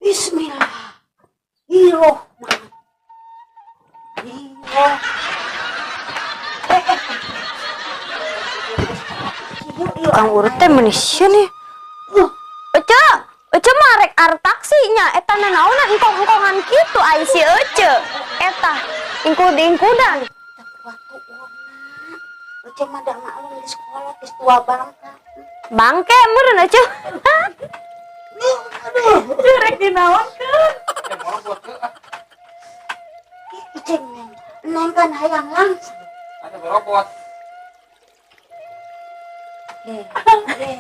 Bismillahirrohmanirrohim. Eh, eh, eh. Yuk, yuk. Kang urut teh meni sieun nih. Ece, Ece mah rek ar taksi nya, eta nanaonan engkong-engkongan kitu ai si Ece. Eta ingkud-ingkudan. Kuat tuurna. Ece mah da maklum di sekolah geus tua bangka. Bangke meureun, Ece. Aduh. Rek dinaonkeun? Ece, Neng. Neng kan hayang langsung. Ada robot. Deh, deh, deh.